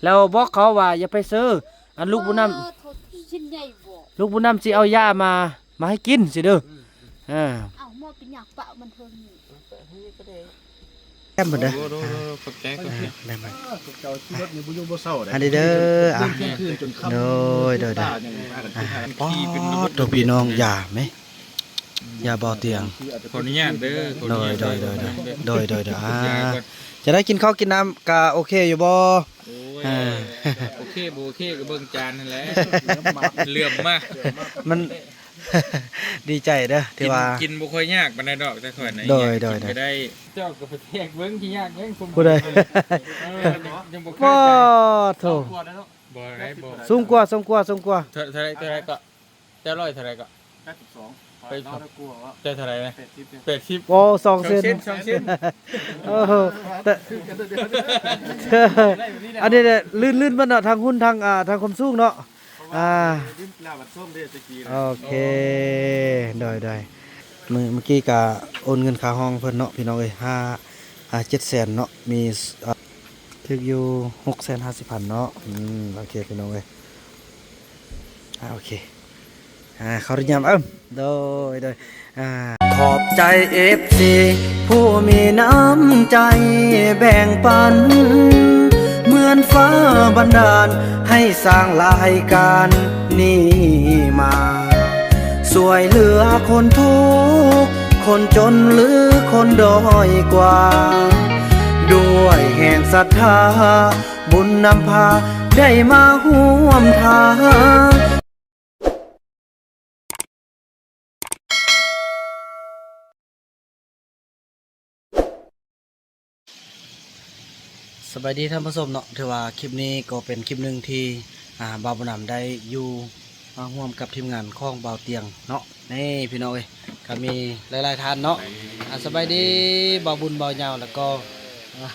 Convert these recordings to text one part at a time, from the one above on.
ແລ້ວບອກເຂົາວ່າຢ່າໄປຊື້ ອັນລູກບຸນນຳ ເອີ ເຂົາຊິໃຫຍ່ບໍ່ ລູກບຸນນຳຊິເອົາຢາມາ ມາໃຫ້ກິນຊີ້ເດີ. ອືມ ເອີ ເອົາໝໍ້ເປັນຫຍັງປະມັນເທິງນີ້ ແຄມເພິ່ນເດີ. ໂອ້ ໂອ້ ໂອ້ ຂອບໃຈ ຂອບໃຈ ໄດ້ມາ ເຈົ້າຂີ່ລົດນີ້ບໍ່ຢູ່ບໍ່ເຊົາເດ້ ອັນນີ້ເດີ. ອ່ະ ຄືນຈົນຄ່ຳ ໂດຍ ໂດຍ ໂດຍ ອ່ະ ປາດໂທ້ ພີ່ນ້ອງ ຢາແມ ຢາບໍ່ຕຽງ ຂໍອະນຸຍາດເດີ ຂໍອະນຸຍາດເດີ ໂດຍ ໂດຍ ໂດຍ ໂດຍ ອ່າ ຢາກ່ອນ ຈະໄດ້ກິນເຂົ້າກິນນ້ຳກະໂອເຄຢູ່ບໍ່? ໂອ້ຍ ອ່າ ໂອເຄບໍ່ໂອເຄກໍເບິ່ງຈານຫັ້ນແຫຼະ ເຫຼື້ອມມາ ມັນ ດີໃຈເດີທີ່ວ່າ ກິນ ກິນບໍ່ຄ່ອຍຍາກປານໃດດອກ ແຕ່ຂ້ອຍນະ ໂດຍ ໂດຍ ກິນກໍໄດ້ ເຈົ້າກໍໄປແທກເບິ່ງ ຊິຍາກເບິ່ງ ຜູ້ໃດ ເອີ ຍັງບໍ່ເຄີຍ ປາດໂທ້ ບໍ່ໄດ້ບໍ່ ສູງກວ່າ ສູງກວ່າ ສູງກວ່າ ເທົ່າ ເທົ່າໃດ ເທົ່າໃດກໍ ເຈົ້າຮ້ອຍເທົ່າໃດກໍ ແປດສິບສອງ ແປດສິບສອງ ເຈົ້າເທົ່າໃດນະ? ແປດສິບ ແປດສິບ ໂອ້ ສອງເຊັນ ສອງເຊັນ ໂອ້ໂຫ ແຕ່ ອັນນີ້ແຫຼະ ລື່ນໆ ມັນເນາະ ທັງຮຸ້ນ ທັງ ອ່າ ທັງຄວາມສູງເນາະ ອ່າ ໂອເຄ ໂດຍ ໂດຍ ມື້ ມື້ກີ້ກະໂອນເງິນຄ່າຫ້ອງເພິ່ນເນາະ ພີ່ນ້ອງເອີຍ ຫ້າ ອ່າ ເຈັດແສນເນາະ ມີ ອ່າ ຖືກຢູ່ຫົກແສນຫ້າສິບພັນເນາະ ອືມ ໂອເຄ ພີ່ນ້ອງເອີຍ ອ່າ ໂອເຄ ອ່າ ຂໍອະນຸຍາດ ເອີ ໂດຍ ໂດຍ ອ່າ ຂອບໃຈເອັຟຊີຜູ້ມີນ້ຳໃຈແບ່ງປັນ ເໝືອນຟ້າບັນດານໃຫ້ສ້າງລາຍການນີ້ມາ ຊ່ວຍເຫຼືອຄົນທຸກຄົນຈົນ ຫຼື ຄົນດ້ອຍກວ່າ ດ້ວຍແຮງສັດທາ ບຸນນຳພາໄດ້ມາຮ່ວມທາງ. ສະບາຍດີທ່ານຜູ້ຊົມເນາະ ຖືວ່າຄລິບນີ້ກໍເປັນຄລິບໜຶ່ງທີ່ ອ່າ ບ່າວບຸນນຳໄດ້ຢູ່ ມາຮ່ວມກັບທີມງານຂອງບ່າວຕຽງເນາະ ນີ້ພີ່ນ້ອງເອີຍ ກໍມີຫຼາຍໆທ່ານເນາະ ອ່າ ສະບາຍດີບ່າວບຸນ ບ່າວຍາວ ແລ້ວກໍ ອ່າ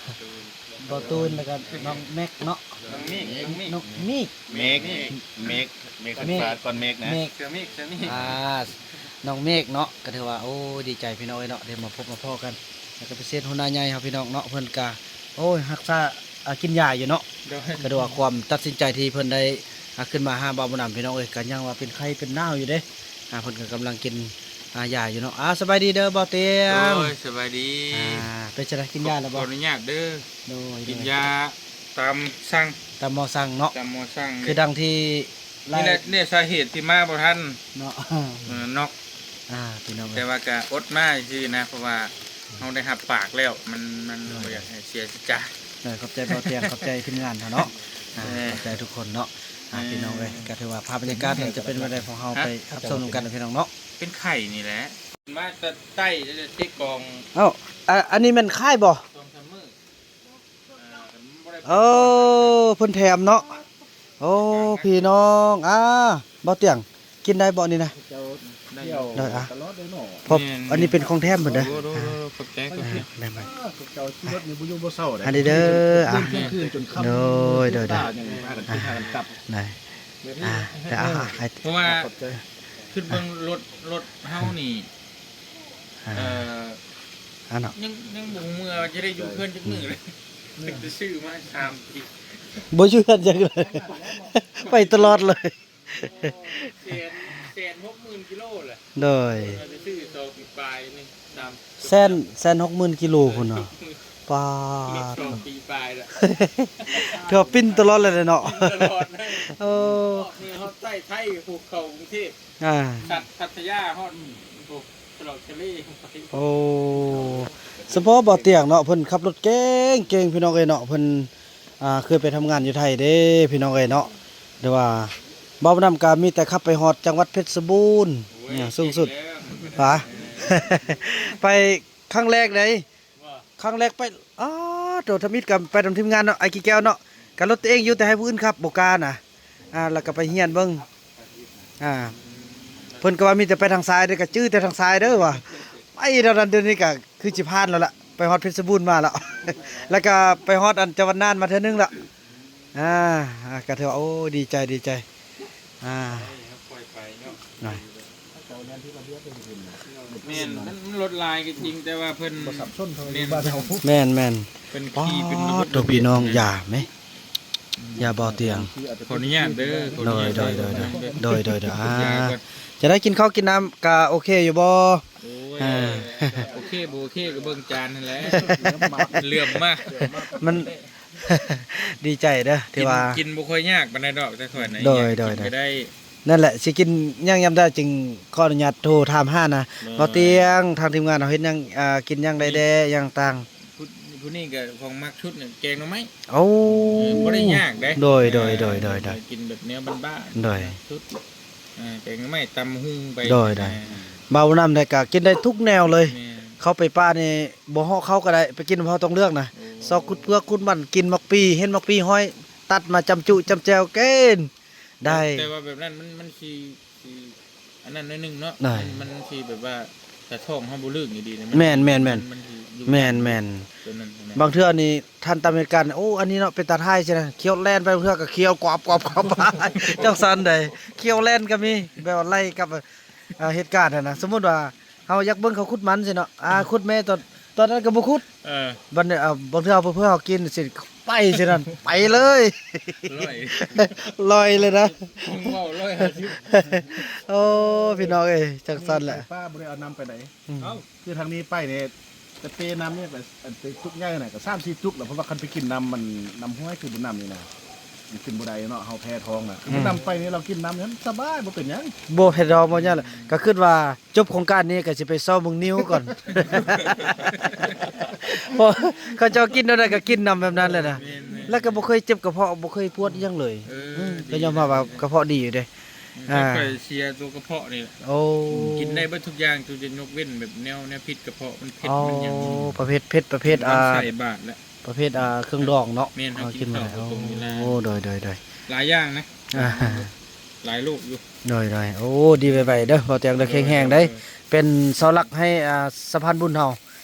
ບ່າວຕູນ ແລ້ວກໍນ້ອງແມັກເນາະ ນ້ອງມີກ ນ້ອງມີກ ນ້ອງມີກ ເມກ ເມກ ເມກ ເມກ ເມກ ເມກ ເສືອເມກ ເສືອເມກ ອ່າ ນ້ອງເມກເນາະ ກໍຖືວ່າ ໂອ້ ດີໃຈພີ່ນ້ອງເອີຍເນາະ ໄດ້ມາພົບມາພໍ້ກັນ ແລ້ວກໍພິເສດຫົວໜ້າໃຫຍ່ເຮົາພີ່ນ້ອງເນາະ ເພິ່ນກໍ ໂອ້ຍ ຮັກສາ ອ່າ ກິນຢາຢູ່ເນາະ ໂດຍ ກໍຖືວ່າຄວາມຕັດສິນໃຈທີ່ເພິ່ນໄດ້ ອ່າ ຂຶ້ນມາຫາບ່າວບຸນນຳພີ່ນ້ອງເອີຍ ກໍຍັງວ່າເປັນໄຂ້ເປັນໜາວຢູ່ເດ້ ອ່າ ເພິ່ນກໍກຳລັງກິນ ອ່າ ຢາຢູ່ເນາະ ອ່າ ສະບາຍດີເດີບ່າວຕຽງ ໂດຍ ສະບາຍດີ ອ່າ ເປັນຈັ່ງໃດ ກິນຢາແລ້ວບໍ່? ຂໍອະນຸຍາດເດີ ໂດຍ ກິນຢາຕາມສັ່ງ ຕາມໝໍສັ່ງເນາະ ຕາມໝໍສັ່ງ ຄືດັ່ງທີ່ ນີ້ແຫຼະ ນີ້ສາເຫດທີ່ມາບໍ່ທັນເນາະ ເອີ ນອກ ອ່າ ພີ່ນ້ອງເອີຍ ແຕ່ວ່າກະອົດມາຊື່ໆນະ ເພາະວ່າເຮົາໄດ້ຮັບປາກແລ້ວ ມັນ ມັນ ໂດຍ ບໍ່ຢາກໃຫ້ເສຍສັດຈາ ໂດຍ ຂອບໃຈບ່າວຕຽງ ຂອບໃຈທີມງານເຮົາເນາະ ອ່າ ເອີ ຂອບໃຈທຸກຄົນເນາະ ອ່າ ເອີ ພີ່ນ້ອງເອີຍ ກໍຖືວ່າພາບບັນຍາກາດມັນຈະເປັນແບບໃດ ພວກເຮົາໄປຮັບຊົມນຳກັນ ພີ່ນ້ອງເນາະ ເປັນໄຂ້ນີ້ແຫຼະ ມາແຕ່ໃຕ້ເດ້ ເຕະກອງ ເອົ້າ ອ່າ ອັນນີ້ແມ່ນຄ້າຍບໍ່? ສອງສາມມື້ ເອີ ເພິ່ນແຖມເນາະ ໂອ້ ພີ່ນ້ອງ ອ່າ ບ່າວຕຽງ ກິນໄດ້ບໍ່ນີ້ນະ? ໄດ້ ໄດ້ ອ່າ ເພາະ ແມ່ນ ອັນນີ້ເປັນຂອງແຖມເພິ່ນເດີ ໂອ້ ໂດຍ ໂດຍ ຂອບໃຈ ຂອບໃຈ ອ່າ ໄດ້ມາ ເຈົ້າຂີ່ລົດນີ້ບໍ່ຢູ່ບໍ່ເຊົາເດ້ ອັນນີ້ເດີ ອ່າ ຄືນຈົນຄ່ຳ ໂດຍ ໂດຍ ໂດຍ ອ່າ ໄດ້ ອ່າ ເພາະວ່າ ຂອບໃຈ ຄິດເບິ່ງລົດ ລົດເຮົານີ້ ອ່າ ເອີ ອັນເນາະ ຍັງ ຍັງບໍ່ຮູ້ເມືອວ່າຈະໄດ້ຢູ່ເຮືອນຈັກມື້ເລີຍ ອືມ ຕັ້ງແຕ່ຊື້ມາສາມປີ ບໍ່ຢູ່ເຮືອນຈັກເລີຍ ໄປຕະຫຼອດເລີຍ ແສນ ແສນຫົກໝື່ນກິໂລແຫຼະ ໂດຍ ເພິ່ນວ່າຈະຊື້ສອງປີປາຍໜຶ່ງ ສາມ ແສນ ແສນຫົກໝື່ນກິໂລພຸ້ນເນາະ ປາດ ສອງປີປາຍລະ ຖືວ່າປິ່ນຕະຫຼອດເລີຍເນາະ ປິ່ນຕະຫຼອດເລີຍ ໂອ້ ອອກເມືອຮອດໃຕ້ໄທ ພູເຂົາກຸງເທບ ອ່າ ພັດ ພັດທະຍາຮອດ ໂອ້ ຕະຫຼອດທະເລ ໂອ້ ສະເພາະບ່າວຕຽງເນາະ ເພິ່ນຂັບລົດເກັ່ງໆ ພີ່ນ້ອງເອີຍເນາະ ເພິ່ນ ອ່າ ເຄີຍໄປທຳງານຢູ່ໄທເດ້ ພີ່ນ້ອງເອີຍເນາະ ແຕ່ວ່າບ່າວບຸນນຳກໍມີແຕ່ຂັບໄປຮອດຈັງຫວັດເພັດສະບູນ ໂອ້ຍ ສູງສຸດ ເກັ່ງແລ້ວ ຫວາ ໄປຄັ້ງແລກເດ້ ຄັ້ງແລກໄປ ອ້າ ໂຕທຳອິດກໍໄປນຳທີມງານເນາະ ອ້າຍກີແກ້ວເນາະ ກໍລົດຕົວເອງຢູ່ ແຕ່ໃຫ້ຜູ້ອື່ນຂັບ ບໍ່ກ້ານະ ອ່າ ແລ້ວກໍໄປຮຽນເບິ່ງ ອ່າ ເພິ່ນກໍວ່າມີແຕ່ໄປທາງຊ້າຍເດີ ກໍຈື່ແຕ່ທາງຊ້າຍເດີວ່າ ໄປເທົ່ານັ້ນ ດຽວນີ້ກໍຄືຊິຜ່ານແລ້ວລະ ໄປຮອດເພັດສະບູນມາແລ້ວ ແລ້ວກໍໄປຮອດອັນຈັງຫວັດນ່ານມາເທື່ອໜຶ່ງລະ ອ່າ ກໍຖືວ່າ ໂອ້ ດີໃຈ ດີໃຈ ອ່າ ແມ່ນ ມັນລົດຫຼາຍກໍຈິງ ແຕ່ວ່າເພິ່ນ ແມ່ນ ແມ່ນ ເພິ່ນຂີ່ເປັນ ປາດໂທ້ ພີ່ນ້ອງ ຢາແມ ໂອ້ ຢ່າບໍ່ຕຽງ ຂໍອະນຸຍາດເດີ ຂໍອະນຸຍາດເດີ ໂດຍ ໂດຍ ໂດຍ ອ່າ ຈະໄດ້ກິນເຂົ້າກິນນ້ຳກະໂອເຄຢູ່ບໍ່? ໂອ້ຍ ອ່າ ໂອເຄບໍ່ໂອເຄກະເບິ່ງຈານຫັ້ນແຫຼະ ເຫຼື້ອມມາ ມັນ ດີໃຈເດີ ຖືວ່າກິນ ກິນບໍ່ຄ່ອຍຍາກປານໃດດອກ ແຕ່ຂ້ອຍນະ ໂດຍ ໂດຍ ກິນກະໄດ້ ນັ້ນແຫຼະ ຊິກິນຫຍັງຍາມໃດຈຶ່ງຂໍອະນຸຍາດໂທຖາມຫານະ ໂດຍ ບໍ່ຕຽງ ທາງທີມງານເຮົາເຮັດຫຍັງ ອ່າ ກິນຫຍັງໄດ້ແດ່ ຫຍັງຕ່າງ ຜູ້ ຜູ້ນີ້ກະຂອງມັກສຸດນີ້ແກງໜໍ່ໄມ້ ໂອ້ ເອີ ບໍ່ໄດ້ຍາກເດ້ ໂດຍ ອ່າ ໂດຍ ໂດຍ ໂດຍ ໂດຍ ກິນແບບແນວບ້ານໆ ໂດຍ ມັກສຸດ ອ່າ ແກງໜໍ່ໄມ້ ຕຳຫຸ່ງໄປ ໂດຍ ໂດຍ ອ່າ ບ່າວນຳໄດ້ກະກິນໄດ້ທຸກແນວເລີຍ ແມ່ນ ເຂົ້າໄປປ່ານີ້ບໍ່ເຫາະເຂົ້າກະໄດ້ ໄປກິນນຳເຮົາຕ້ອງເລືອກນະ ໂອ້ ຊອກຂຸດເຜືອກຂຸດມັນ ກິນໝາກປີ ເຫັນໝາກປີຫ້ອຍ ຕັດມາຈ້ຳຈຸຈ້ຳແຈ່ວກິນ ໄດ້ ແຕ່ວ່າແບບນັ້ນມັນ ມັນຊິ ຊິອັນນັ້ນໜ້ອຍໜຶ່ງເນາະ ໄດ້ ມັນ ມັນຊິແບບວ່າ ຖ້າທ້ອງເຮົາບໍ່ລຶ້ງດີໆ ແມ່ນໆໆ ມັນຊິຢູ່ ແມ່ນໆ ຕົວນັ້ນນະ ບາງເທື່ອນີ້ທ່ານຕຳເຫດການ ໂອ້ ອັນນີ້ເນາະ ເປັນຕາຖ່າຍຊີ້ນະ ຂ້ຽວແລ່ນໄປ ບາງເທື່ອກະຂ້ຽວກອບໆໆ ຈັ່ງຊັ້ນໃດ ຂ້ຽວແລ່ນກະມີ ແບບວ່າໄລ່ກັບ ອ່າ ເຫດການຫັ້ນນະ ສົມມຸດວ່າ ເຮົາຢາກເບິ່ງເຂົາຂຸດມັນຊີ້ເນາະ ອ່າ ຂຸດແມ້ ຕອນ ຕອນນັ້ນກະບໍ່ຂຸດ ເອີ ບັດນີ້ ອ່າ ບາງເທື່ອເຂົາເພື່ອເຮົາກິນຊີ້ ໄປຊີ້ນັ້ນ ໄປເລີຍ ລອຍ ລອຍເລີຍນະ ເວົ້າຮ້ອຍຫ້າສິບ ໂອ້ ພີ່ນ້ອງເອີຍ ຈັ່ງຊັ້ນແຫຼະ ໄປປ່າບໍ່ໄດ້ເອົານ້ຳໄປໃດ ອືມ ເອົ້າ ຄືທາງນີ້ໄປນີ້ ແຕ່ເປນ້ຳນີ້ໄປ ອັນໄປຈຸກໃຫຍ່ນະ ກະສາມສີ່ຈຸກແລ້ວ ເພາະວ່າຄັນໄປກິນນ້ຳມັນ ນ້ຳຫ້ວຍຄືບຸນນຳນີ້ນະ ມັນກິນບໍ່ໄດ້ເນາະ ເຮົາແພ້ທ້ອງນະ ຄື ອືມ ບຸນນຳໄປນີ້ ລາວກິນນ້ຳນັ້ນສະບາຍ ບໍ່ເປັນຫຍັງ ບໍ່ແພ້ທ້ອງບໍ່ຫຍັງ ກະຄຶດວ່າ ຈົບໂຄງການນີ້ກະຊິໄປຊອກເບິ່ງນິ້ວກ່ອນ ເພາະເຂົາເຈົ້າກິນແນວໃດກະກິນນຳແບບນັ້ນແຫຼະນະ ແມ່ນໆ ແລ້ວກະບໍ່ເຄີຍເຈັບກະເພາະ ບໍ່ເຄີຍປວດອີ່ຫຍັງເລີຍ ເອີ ເອີ ກະຍອມຮັບວ່າກະເພາະດີຢູ່ເດ້ ອືມ ອ່າ ຂ້ອຍເສຍໂຕກະເພາະນີ້ແຫຼະ ໂອ້ ກິນໄດ້ເບິດທຸກຢ່າງ ທຸກຢ່າງ ຍົກເວັ້ນແບບແນວ ແນວພິດກະເພາະ ມັນເຜັດ ອໍ ມັນຫຍັງ ປະເພດເຜັດ ປະເພດ ກິນ ອ່າ ວັນໃສ່ບາດແລ້ວ ປະເພດ ອ່າ ເຄື່ອງດອງເນາະ ແມ່ນ ເຮົາກິນເຂົ້າບໍ່ຕົງເວລາ ໂອ້ ໂດຍ ໂດຍ ໂດຍ ຫຼາຍຢ່າງນະ ອ່າ ຫຼາຍໂລກຢູ່ ໂດຍ ໂດຍ ໂອ້ ດີໄວໆເດີ ບໍ່ຕຽງເດີ ໂດຍ ແຂງແຮງເດ້ ໂດຍ ເປັນເສົາຫຼັກໃຫ້ ອ່າ ສະພານບຸນເຮົາ ໂດຍ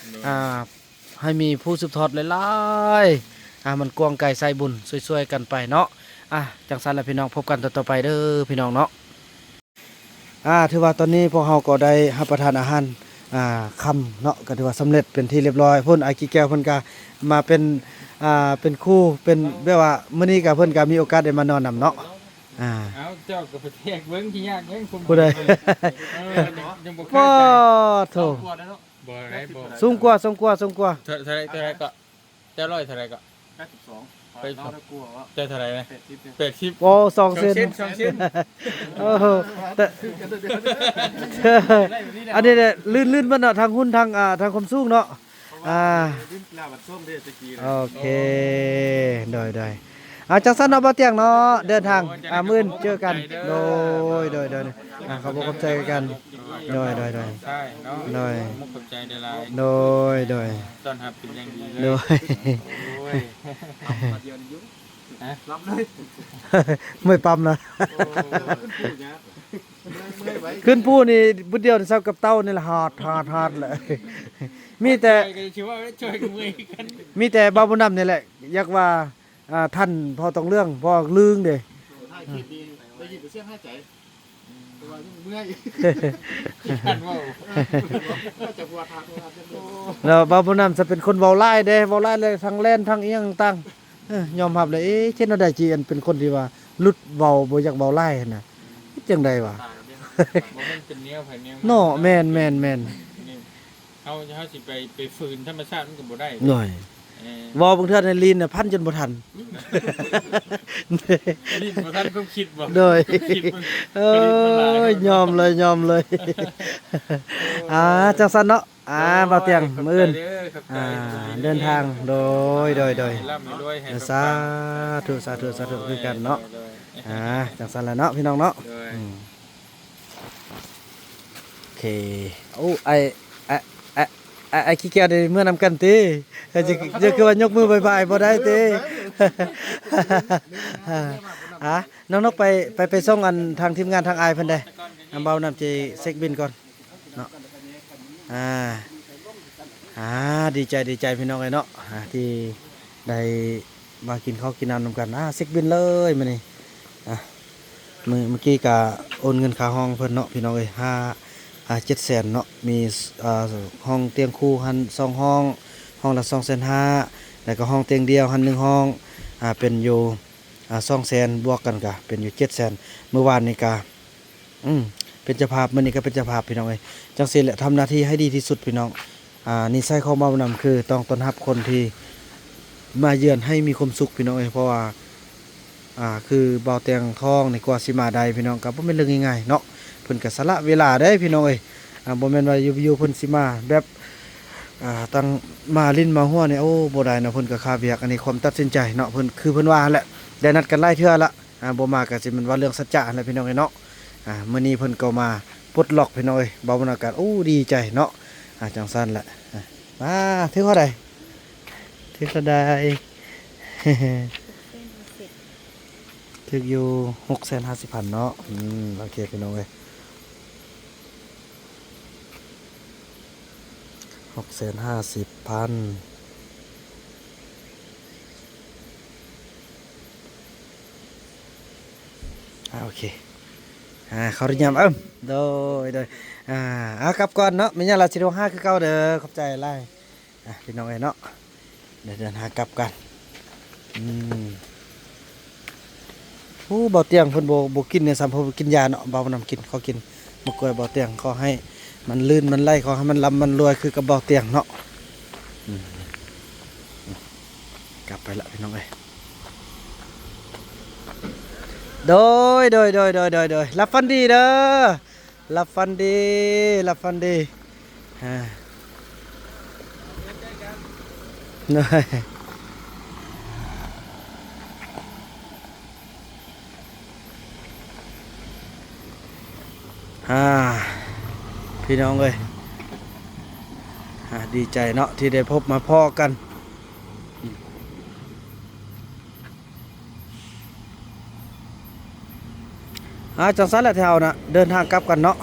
ອ່າ ໃຫ້ມີຜູ້ສືບທອດຫຼາຍໆ ອ່າ ມັນກວ້າງໄກສາຍບຸນ ຊ່ວຍໆກັນໄປເນາະ ອ່າ ຈັ່ງຊັ້ນລະພີ່ນ້ອງ ພົບກັນຕອນຕໍ່ໄປເດີພີ່ນ້ອງເນາະ. ອ່າ ຖືວ່າຕອນນີ້ພວກເຮົາກໍໄດ້ຮັບປະທານອາຫານ ອ່າ ຄ່ຳເນາະ ກໍຖືວ່າສຳເລັດເປັນທີ່ລຽບຮ້ອຍ ພຸ້ນ ອ້າຍກີແກ້ວເພິ່ນກໍມາເປັນ ອ່າ ເປັນຄູ່ ເປັນແບບວ່າ ມື້ນີ້ກໍເພິ່ນກໍມີໂອກາດໄດ້ມານອນນຳເນາະ ອ່າ ເອົາ ເຈົ້າກໍໄປແທກເບິ່ງ ຊິຍາກຫຍັງ ຜູ້ໃດ ເອີ ຍັງບໍ່ເຄີຍໄປ ໂອ້ໂທ້ ບໍ່ໄດ້ ບໍ່ ສູງກວ່າ ສູງກວ່າ ສູງກວ່າ ເທົ່າ ເທົ່າໃດ ເທົ່າໃດກໍ ເຈົ້າຮ້ອຍເທົ່າໃດກໍ ແປດສິບສອງ ໄປ ເຈົ້າເທົ່າໃດນະ ແປດສິບ ແປດສິບ ໂອ້ ສອງເຊັນ ສອງເຊັນ ໂອ້ໂຫ ແຕ່ ອັນນີ້ແຫຼະ ລື່ນໆ ມັນເນາະ ທັງຮຸ້ນ ທັງ ອ່າ ທັງຄວາມສູງເນາະ ອ່າ ໂອເຄ ໂດຍ ໂດຍ ອ່າ ຈັ່ງຊັ້ນເນາະ ບ່າວຕຽງເນາະ ເດີນທາງ ໂອ້ຍ ອ່າ ມື້ອື່ນເຈີກັນ ໂດຍ ໂດຍ ໂດຍ ອ່າ ຂອບອົກຂອບໃຈກັນ ໂດຍ ໂດຍ ໂດຍ ໃຊ່ເນາະ ໂດຍ ຂອບໃຈຫຼາຍໆ ໂດຍ ໂດຍ ຕ້ອນຮັບເປັນຢ່າງດີເລີຍ ໂດຍ ໂອ້ຍ ຮະ ເມື່ອຍປ້ຳນະ ໂອ້ ຂຶ້ນພູນີ້ບຸດດຽວນີ້ສ່ຳກັບເຕົ່ານີ້ລະ ຮາດ ຮາດ ຮາດແຫຼະ ມີແຕ່ ຊ່ອຍກໍຊິວ່າຊ່ອຍກໍເມື່ອຍຄືກັນ ມີແຕ່ບ່າວບຸນນຳນີ້ແຫຼະ ຢາກວ່າ ອ່າ ທ່ານພໍ່ທອງເລື່ອງ ເພາະວ່າລຶ້ງເດ້ ຖ່າຍຄລິບນີ້ໄດ້ຍິນແຕ່ສຽງຫາຍໃຈ ແຕ່ວ່າຍັງເມື່ອຍ ຢ້ານເວົ້າ ຈະຫົວທາກ ແລ້ວບ່າວບຸນນຳຈະເປັນຄົນເວົ້າຫຼາຍເດ້ ເວົ້າຫຼາຍແລ້ວທັງແລ່ນທັງອີ່ຫຍັງຕ່າງ ເອີ ຍອມຮັບເລີຍ ເອີ ເຮັດແນວໃດຈິອັນເປັນຄົນທີ່ວ່າຫຼຸດເວົ້າ ບໍ່ຢາກເວົ້າຫຼາຍຫັ້ນນະ ເຮັດຈັ່ງໃດວະ ບໍ່ແມ່ນເປັນແນວໃຜແນວມັນ ເນາະ ເນາະ ແມ່ນໆໆ ນີ້ ເຮົາ ເຮົາຊິໄປ ໄປຝືນທຳມະຊາດມັນກໍບໍ່ໄດ້ ໂດຍ ເອີ ເວົ້າບາງເທື່ອໃນລີນນະ ພັນຈົນບໍ່ທັນ ຫຼິ້ນບໍ່ທັນຄວາມຄິດບໍ່ ໂດຍ ຄິດມັນ ເອີຍ ຍອມເລີຍ ຍອມເລີຍ ອ່າ ຈັ່ງຊັ້ນເນາະ ອ່າ ໂດຍ ບ່າວຕຽງ ມື້ອື່ນ ຂອບໃຈເດີ ຂອບໃຈ ອ່າ ເດີນທາງ ໂດຍ ໂດຍ ໂດຍ ໃຫ້ລ່ຳໃຫ້ລວຍ ໃຫ້ ສາທຸ ສາທຸ ສາທຸ ໂດຍ ຄືກັນເນາະ ໂດຍ ອ່າ ຈັ່ງຊັ້ນລະເນາະ ພີ່ນ້ອງເນາະ ໂດຍ ອືມ ໂອເຄ ໂອ້ ອ້າຍ ອ້າຍ ອ້າຍ ອ້າຍຂີ້ແກ້ວໄດ້ເມືອນຳກັນຕິ ເຈົ້າ ເຈົ້າຄືວ່າຍົກມືບາຍບາຍບໍ່ໄດ້ຕິ ອ່າ ນ້ອງນົກໄປ ໄປ ໄປສົ່ງອັນທາງທີມງານທາງອ້າຍເພິ່ນເດ້ ອາ ບ່າວນຳຊິເຊັກບິນກ່ອນເນາະ ອ່າ ອ່າ ດີໃຈ ດີໃຈ ພີ່ນ້ອງເອີຍເນາະ ອ່າ ທີ່ ໄດ້ມາກິນເຂົ້າກິນນ້ຳນຳກັນ ອ່າ ເຊັກບິນເລີຍມື້ນີ້ ອ່າ ມື້ ມື້ກີ້ກະໂອນເງິນຄ່າຫ້ອງເພິ່ນເນາະ ພີ່ນ້ອງເອີຍ ຫ້າ ອ່າ ເຈັດແສນເນາະ ມີ ອ່າ ຫ້ອງຕຽງຄູ່ຫັ້ນສອງຫ້ອງ ຫ້ອງລະສອງແສນຫ້າ ແລ້ວກໍຫ້ອງຕຽງດຽວຫັ້ນໜຶ່ງຫ້ອງ ອ່າ ເປັນຢູ່ ອ່າ ສອງແສນ ບວກກັນກະເປັນຢູ່ເຈັດແສນ ມື້ວານນີ້ກະ ອືມ ເປັນເຈົ້າພາບ ມື້ນີ້ກໍເປັນເຈົ້າພາບ ພີ່ນ້ອງເອີຍ. ຈັ່ງຊີ້ແຫຼະ ທຳໜ້າທີ່ໃຫ້ດີທີ່ສຸດ ພີ່ນ້ອງ. ອ່າ ນິໄສຂອງບ່າວນຳ ຄືຕ້ອງຕ້ອນຮັບຄົນທີ່ມາເຢືອນໃຫ້ມີຄວາມສຸກ ພີ່ນ້ອງເອີຍ. ເພາະວ່າ ອ່າ ຄືບ່າວແຕ່ງທອງນີ້ ກວ່າຊິມາໄດ້ ພີ່ນ້ອງ ກໍບໍ່ແມ່ນເລື່ອງງ່າຍໆເນາະ. ເພິ່ນກໍສະຫຼະເວລາເດ້ ພີ່ນ້ອງເອີຍ. ອ່າ ບໍ່ແມ່ນວ່າຢູ່ໆເພິ່ນຊິມາແບບ ອ່າ ຕັ້ງມາຫຼິ້ນມາຫົວນີ້ ໂອ້ ບໍ່ໄດ້ເນາະ. ເພິ່ນກໍຄາວຽກ ອັນນີ້ຄວາມຕັດສິນໃຈເນາະ ເພິ່ນ ຄືເພິ່ນວ່າຫັ້ນແຫຼະ ໄດ້ນັດກັນຫຼາຍເທື່ອລະ. ອ່າ ບໍ່ມາກໍຊິແມ່ນວ່າເລື່ອງສັດຈະຫັ້ນແຫຼະ ພີ່ນ້ອງເອີຍເນາະ. ອ່າ ມື້ນີ້ເພິ່ນກໍມາປົດລັອກ ພີ່ນ້ອງເອີຍ. ບ່າວບຸນອາກາດ ໂອ້ ດີໃຈເນາະ. ອ່າ ຈັ່ງຊັ້ນແຫຼະ. ອ່າ ມາ ຖືກເທົ່າໃດ? ຖືກເທົ່າໃດ? ຖືກຢູ່ຫົກແສນຫ້າສິບພັນເນາະ. ອືມ ໂອເຄ ພີ່ນ້ອງເອີຍ. ຫົກແສນຫ້າສິບພັນ. ອ່າ ໂອເຄ ອ່າ ຂໍອະນຸຍາດ ເອີ ໂດຍ ໂດຍ ອ່າ ເອົາ ກັບກ່ອນເນາະ. ແມ່ນຫຍັງລະ ຊິໂທຫາຄືເກົ່າເດີ. ຂອບໃຈຫຼາຍ. ອ່ະ ພີ່ນ້ອງເອີຍເນາະ ດຽວເດີນທາງກັບກັນ. ອືມ ໂອ້ ບ່າວຕຽງເພິ່ນບໍ່ ບໍ່ກິນນີ້ຊ້ຳ ເພິ່ນກິນຢາເນາະ. ບ່າວນຳກິນ ຂໍກິນໝາກກ້ວຍບ່າວຕຽງ. ຂໍໃຫ້ມັນລື່ນມັນໄຫຼ ຂໍໃຫ້ມັນລ່ຳມັນລວຍຄືກັບບ່າວຕຽງເນາະ. ອືມ ກັບໄປລະ ພີ່ນ້ອງເອີຍ. ໂດຍ ໂດຍ ໂດຍ ຫຼັບຝັນດີເດີ. ຫຼັບຝັນດີ ຫຼັບຝັນດີ. ອ່າ ໂດຍ ອ່າ ພີ່ນ້ອງເອີຍ ອ່າ ດີໃຈເນາະ ທີ່ໄດ້ພົບມາພໍ້ກັນ. ອ່າ ຈັ່ງຊັ້ນແຫຼະ ທີ່ເຮົານະ ເດີນທາງກັບກັນເນາະ.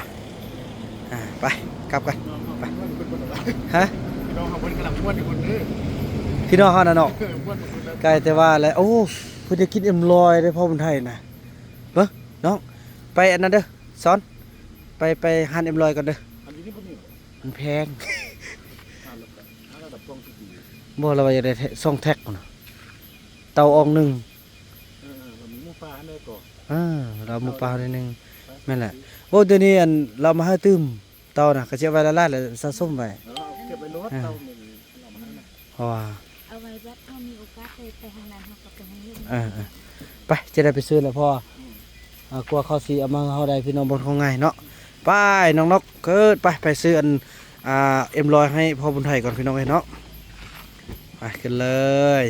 ອ່າ ໄປ ກັບກັນ ໄປ. ຮະ? ພີ່ນ້ອງເຮົານະເນາະ ໃກ້ແຕ່ວ່າແຫຼະ. ໂອ້ ເພິ່ນໄດ້ກິນເອັມລອຍເດ້ ພໍ່ບຸນໄທນະ. ເບິ່ງນ້ອງ ໄປອັນນັ້ນເດີ ສອນ ໄປ ໄປຮ້ານເອັມລອຍກ່ອນເດີ. ມັນແພງ. ບໍ່ ລາວວ່າຢາກໄດ້ສອງແທັກພຸ້ນນະ ເຕົາອ່ອງໜຶ່ງ. ເອີ ເອີ ລາວມີໝູປ່າໃນກໍ ເອີ ລາວໝູປ່າໜ້ອຍໜຶ່ງ. ແມ່ນແຫຼະ. ໂອ້ ດຽວນີ້ ອັນ ລາວມາໃຫ້ຕື່ມເຕົານະ ກະຊິເອົາໄວ້ຫຼາຍໆ ແລ້ວສະສົມໄວ້. ເອີ ເອົາເກັບໄວ້ໂລດ. ເອີ ເຕົາໜຶ່ງ ເອົາມາໃຫ້ນະ ເພາະວ່າ ເອົາໄວ້ແບບເຮົາມີໂອກາດໄປ ໄປທາງນັ້ນ ເຮົາກໍໄປທາງນີ້. ເອີ ເອີ ໄປ ຈະໄດ້ໄປຊື້ແລ້ວ ເພາະວ່າ ອືມ ອ່າ ກວ່າເຂົາຊິເອົາມາໃຫ້ເຮົາໄດ້ ພີ່ນ້ອງ ບໍ່ຄ່ອຍງ່າຍເນາະ. ໄປ ນ້ອງນົກ ຂຶ້ນ ໄປ ໄປຊື້ອັນ ອ່າ ເອັມລອຍໃຫ້ພໍ່ບຸນໄທກ່ອນ ພີ່ນ້ອງເອີຍເນາະ. ໄປ ຂຶ້ນເລີຍ.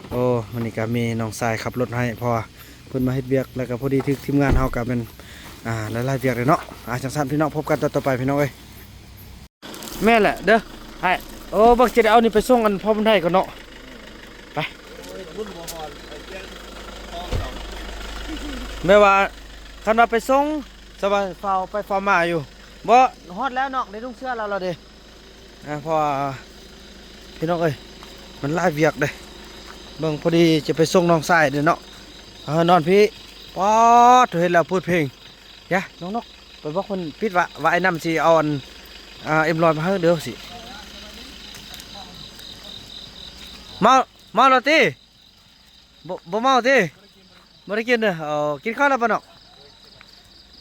ໂອ້ ມື້ນີ້ກໍມີນ້ອງຊາຍຂັບລົດໃຫ້ ເພາະວ່າເພິ່ນມາເຮັດວຽກ ແລ້ວກໍພໍດີຖືກທີມງານເຮົາກໍແມ່ນ ອ່າ ຫຼາຍໆວຽກເດ້ເນາະ. ອ່າ ຈັ່ງຊັ້ນ ພີ່ນ້ອງ ພົບກັນຕອນຕໍ່ໄປ ພີ່ນ້ອງເອີຍ. ແມ່ນແຫຼະເດີ ອ້າຍ. ໂອ້ ບັກຊິໄດ້ເອົານີ້ໄປສົ່ງອັນພໍ່ບຸນໄທກ່ອນເນາະ. ໄປ ແບບວ່າ ຄັນວ່າໄປສົ່ງ ສະບາຍ ຟ້າວໄປຟ້າວມາຢູ່. ບໍ່ ຮອດແລ້ວນ້ອງ ໄດ້ນຸ່ງເສື້ອລາວແລ້ວເດ້. ອ່າ ເພາະວ່າ ພີ່ນ້ອງເອີຍ ມັນຫຼາຍວຽກເດ້. ເບິ່ງ ພໍດີຈະໄປສົ່ງນ້ອງຊາຍເດ້ເນາະ. ເອີ ນອນພີ້. ປາດ ເຫັນແລ້ວເປີດເພງ. ຢາ ນ້ອງນົກ ໄປບອກເພິ່ນປິດວະ ວ່າອ້າຍນຳຊິເອົາອັນ ອ່າ ເອັມລອຍມາໃຫ້ເດີຊິ. ເມົາ ເມົາແລ້ວຕິ? ບໍ່ ບໍ່ເມົາຕິ? ບໍ່ໄດ້ກິນເດີ. ເອົາ ກິນເຂົ້າແລ້ວບໍ່ນ້ອງ?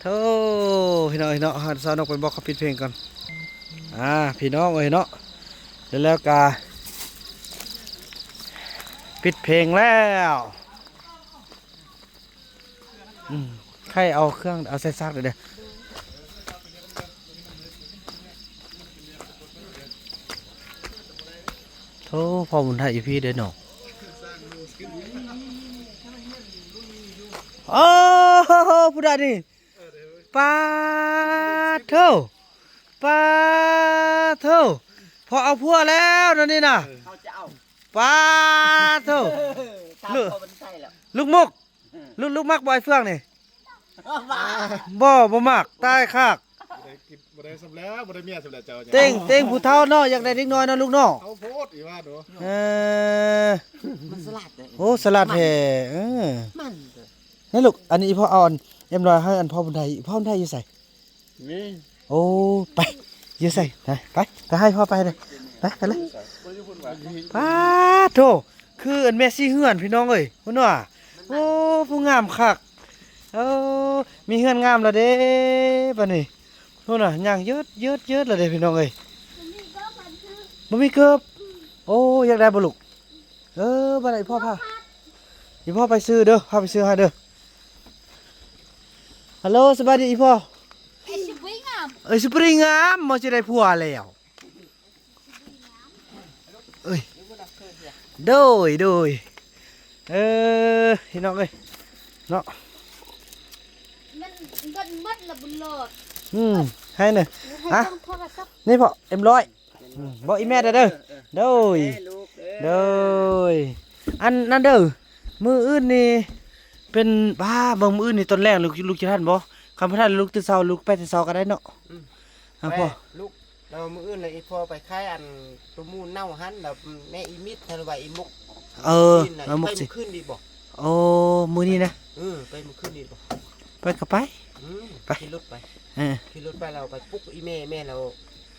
ໂທ້ ພີ່ນ້ອງເອີຍເນາະ ໃຫ້ສາວນົກໄປບອກເຂົາປິດເພງກ່ອນ. ອ່າ ພີ່ນ້ອງເອີຍເນາະ ແລ້ວ ແລ້ວກະປິດເພງແລ້ວ. ອືມ ໃຄ່ເອົາເຄື່ອງ ເອົາໃສ່ຊາກເດີ. ໂທ້ ພໍ່ບຸນໄທອີພີເດ້ເນາະ. ໂອ້ໂຫ ຜູ້ໃດນີ້? ປາໂທ້ ປາໂທ້ ພໍເອົາຜົວແລ້ວນະນີ້ນະ. ເຮົາຈະເອົາ ປາໂທ້ ເອີ ຕາມພໍ່ບຸນໄທແລ້ວ ລູກມຸກ. ລູກ ລູກມັກບໍ່ ອ້າຍເຟືອງນີ້? ບໍ່ ບໍ່ມັກ ຕາຍຄັກ. ບໍ່ໄດ້ກິນ ບໍ່ໄດ້ສ່ຳແລ້ວ ບໍ່ໄດ້ເມຍສ່ຳແລ້ວເຈົ້າ. ເຕັງ ເຕັງຜູ້ເຖົ້າເນາະ ຢາກໄດ້ເດັກນ້ອຍເນາະລູກເນາະ. ເອົາໂພດອີວ່າໂດ. ເອີ ມັນສະຫຼາດເດ້. ໂອ້ ສະຫຼາດແທ້. ເອີ ມັນ ນີ້ລູກ ອັນນີ້ອີພໍ່ເອົາອັນເອັມຮ້ອຍໃຫ້ອັນພໍ່ບຸນໄທ. ພໍ່ບຸນໄທຢູ່ໃສ? ນີ້ ໂອ້ ໄປ ຢູ່ໃສ? ໄປ ໄປ ໄປໃຫ້ພໍ່ໄປເດີ ໄປ ໄປເລີຍ. ປາໂທ້ ຄືອັນແມ່ຊີເຮືອນ ພີ່ນ້ອງເອີຍ ພຸ້ນວ່າ. ໂອ້ ຜູ້ງາມຄັກ. ເອີ ມີເຮືອນງາມແລ້ວເດ້ ບັດນີ້. ພຸ້ນນະ ຍ່າງເຢິດໆໆແລ້ວເດ້ ພີ່ນ້ອງເອີຍ. ບໍ່ມີເກີບ. ໂອ້ ຢາກໄດ້ບໍ່ລູກ? ເອີ ບັດນີ້ພໍ່ພາ ອີພໍ່ໄປຊື້ເດີ ພາໄປຊື້ໃຫ້ເດີ. ຮັລໂຫຼ ສະບາຍດີອີພໍ່. ເອີ ຊິບໍ່ງາມ ເອີ ຊິບໍ່ໄດ້ງາມ ບໍ່ຊິໄດ້ຜົວແລ້ວ. ເອີຍ ໂດຍ ໂດຍ ເອີ ພີ່ນ້ອງເອີຍ ເນາະ ມັນເງິນໝົດລະບຸນຫຼອດ. ອືມ ໃຫ້ນະ ໃຫ້ ອ່ະ ເບິ່ງໂທລະສັບ ນີ້ພໍ່ ເອັມຮ້ອຍ. ອືມ ບອກອີແມ່ເດີ ເອີ ເອີ ໂດຍ ເອີ ລູກເອີ ໂດຍ ອັນນັ້ນເດີ ມື້ອື່ນນີ້ເປັນ ປ້າ ເບິ່ງມື້ອື່ນນີ້ຕອນແລງ ລູກ ລູກຈະທັນບໍ່? ຄັນບໍ່ທັນ ລູກຕື່ນເຊົ້າ ລູກໄປແຕ່ເຊົ້າກໍໄດ້ເນາະ. ອືມ ອ່າ ໄປ ພໍ່ ລູກ ແລ້ວມື້ອື່ນລະອີ່ພໍ່ໄປຂາຍອັນໂຕໝູເນົ່າຫັ້ນ ແລ້ວແມ່ອີມິດ ຫຼືວ່າອີມົກ ເອີ ອີມິດ ເອີ ມົກ ໄປມື້ຄືນດີບໍ່? ໂອ້ ມື້ນີ້ນະ ເອີ ໄປມື້ຄືນດີບໍ່? ໄປກໍໄປ ອືມ ໄປ ຂີ່ລົດໄປ ເອີ ຂີ່ລົດໄປ ແລ້ວໄປປຸກອີແມ່ ແມ່ ແລ້ວ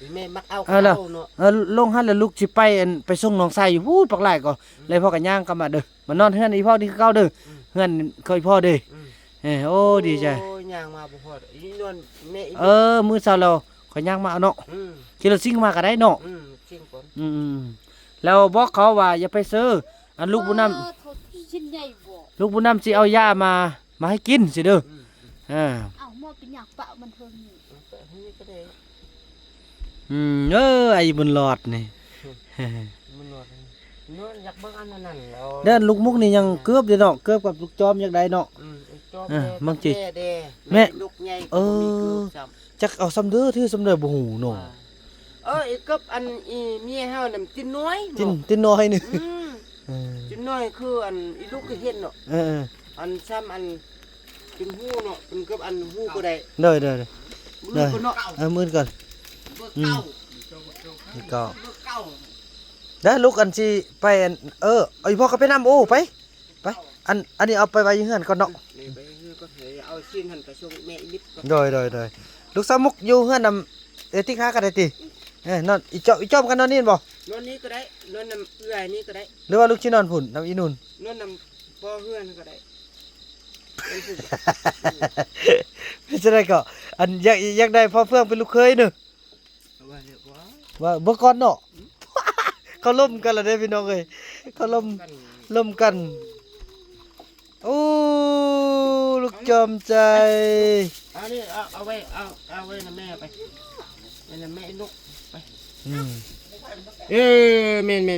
ອີແມ່ມັກເອົາ ເອີ ກໍເອົາເນາະ ເອີ ລົງຫັ້ນ ແລ້ວລູກຊິໄປ ອັນ ໄປສົ່ງນ້ອງຊາຍຢູ່ພຸ້ນ ບັກຫຼາຍກໍ ອືມ ແລ້ວພໍ່ກໍຍ່າງກັບມາເດີ. ມານອນເຮືອນອີ່ພໍ່ນີ້ຄືເກົ່າເດີ ອືມ ເຮືອນເຂົາອີ່ພໍ່ເດີ ອືມ ເອີ ໂອ້ ດີໃຈ ໂອ້ ຍ່າງມາບໍ່ຮອດ ອີນວນແມ່ອີ ເອີ ມື້ເຊົ້າແລ້ວຂ້ອຍຍ່າງມາເອົາເນາະ ອືມ ຂີ່ລົດຊິງມາກໍໄດ້ເນາະ ອືມ ຊິງກ່ອນ ອືມ ແລ້ວບອກເຂົາວ່າຢ່າໄປເຊີ ອັນລູກບຸນນຳ ເອີ ເຂົາຊິໃຫຍ່ບໍ່ ລູກບຸນນຳຊິເອົາຢາມາ ມາໃຫ້ກິນຊິເດີ ອືມ ເອີ ເອົາໝໍ້ເປັນຫຍັງປະມັນເທິງນີ້ ປະເທິງນີ້ກໍໄດ້ ອືມ ເອີ ໄອ້ບຸນຫຼອດນີ້ ບຸນຫຼອດນີ້ ນວນຢາກເບິ່ງອັນນັ້ນແລ້ວ ເດີ ລູກມຸກນີ້ຍັງເກືອບຢູ່ເນາະ ເກືອບກັບລູກຈອມຢາກໄດ້ເນາະ ອືມ ລູກຈອມ ເອີ ແດ່ ມັງຈິ ແມ່ແດ່ ແມ່ ແມ່ລູກໃຫຍ່ ເອີ ກໍບໍ່ມີເກືອບຊ້ຳ ຈັກເອົາຊ້ຳເດີ ຖືຊ້ຳເດີ ບໍ່ຮູ້ເນາະ ວ່າ ເອີ ອີເກີບອັນອີເມຍເຮົານັ້ນຕິນນ້ອຍ ຕິນ ເນາະ ຕິນນ້ອຍນີ້ ອືມ ເອີ ຕິນນ້ອຍຄືອັນອີລູກກໍເຫັນເນາະ ເອີ ອັນຊ້ຳອັນ ເປັນຫູເນາະ ເປັນກັບອັນຫູກໍໄດ້ ໂດຍ ໂດຍ ໂດຍ ມື້ອື່ນກ່ອນເນາະ ເອີ ມື້ອື່ນກ່ອນ ເບີເກົ້າ ອືມ ເບີເກົ້າ ເບີເກົ້າ ເດີ ລູກອັນຊິໄປອັນ ເອີ ເອີ ອີພໍ່ກໍໄປນຳ ໂອ້ ໄປ ໄປ ອັນ ອັນນີ້ເອົາໄປໄວ້ຢູ່ເຮືອນກ່ອນເນາະ ນີ້ໄປເຮືອນກ່ອນ ເອົາຊີ້ນຫັ້ນໄປສົ່ງແມ່ອີມິດກ່ອນ ໂດຍ ໂດຍ ໂດຍ ລູກສາວມຸກຢູ່ເຮືອນນຳເອື້ອຍຕິກຫາກໍໄດ້ຕິ ເອີ ນອນ ອີຈອມ ອີຈອມກັນນອນນີ້ແມ່ນບໍ່ ນອນນີ້ກໍໄດ້ ນອນນຳເອື້ອຍນີ້ກໍໄດ້ ຫຼືວ່າລູກຊິນອນພຸ້ນ ນຳອີນຸ່ນ ນອນນຳພໍ່ເຮືອນກໍໄດ້ ເປັນຈັ່ງໃດກໍ ອັນ ຢາກ ຢາກໄດ້ພໍ່ເຟືອງເປັນລູກເຂີຍເນາະ ວ່າເບິ່ງກ່ອນເນາະ ເຂົາລົມກັນລະເດ້ພີ່ນ້ອງເອີຍ ເຂົາລົມ ລົມກັນ ໂອ້ ລູກຈອມໃຈ ອັນນີ້ເອົາ ເອົາໄວ້ ເອົາ ເອົາໄວ້ນຳແມ່ໄປ ໄວ້ນຳແມ່ນກໄປ ອືມ ເອີ ແມ່ນໆໆໆ